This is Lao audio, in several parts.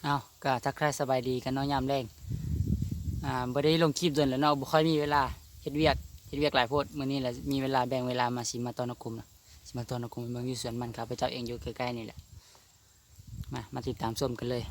ເອົາ ກໍທັກທາຍສະບາຍດີກັນເນາະ ຍາມແລງ. ອ່າ ບໍ່ໄດ້ລົງຄລິບດົນແລ້ວເນາະ ບໍ່ຄ່ອຍມີເວລາເຮັດວຽກ ເຮັດວຽກຫຼາຍໂພດ. ມື້ນີ້ລະມີເວລາ ແບ່ງເວລາມາ ຊິມາຕໍ່ນົກຂຸມເນາະ ຊິມາຕໍ່ນົກຂຸມ ເບິ່ງຢູ່ສວນມັນ ຂ້າພະເຈົ້າເອງຢູ່ໃກ້ໆນີ້ແຫຼະ. ມາ ມາຕິດຕາມຊົມກັນເລີຍ.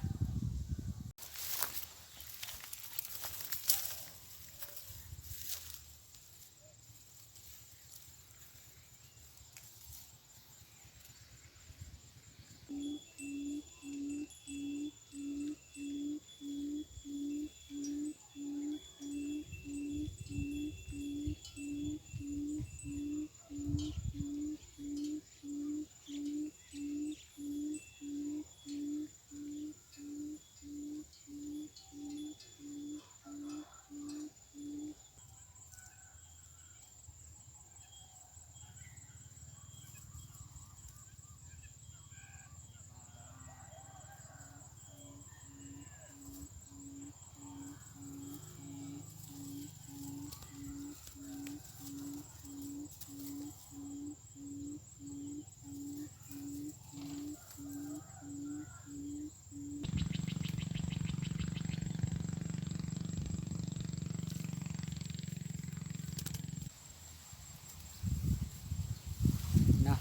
ເນາະ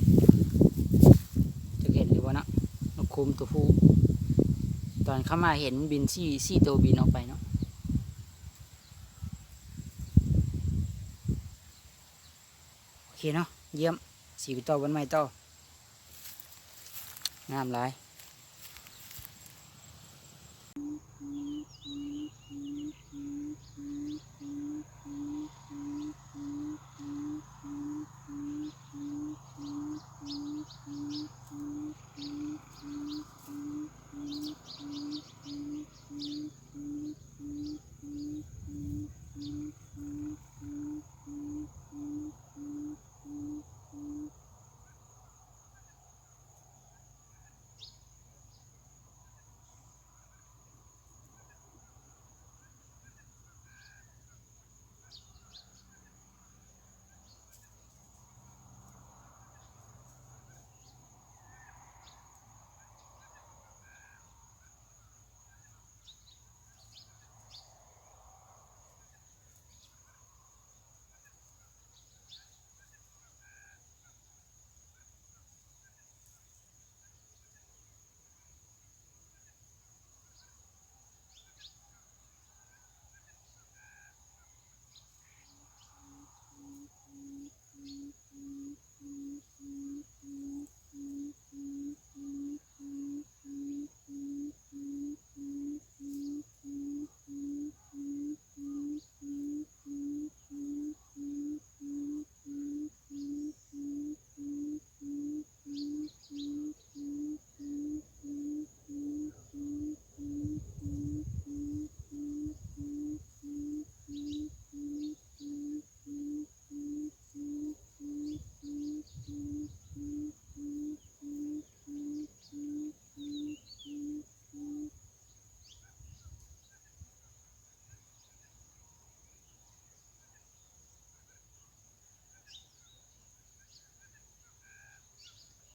ຈັກເຫັນຫຼືບໍ່ເນາະ ນົກຂຸມຕົວຜູ້. ຕອນເຂົ້າມາເຫັນມັນບິນສີ່ ສີ່ໂຕບິນອອກໄປເນາະ. ໂອເຄເນາະ ຢ້ຽມ ຊິໄປຕໍ່ບ່ອນໃໝ່ຕໍ່. ງາມຫຼາຍ.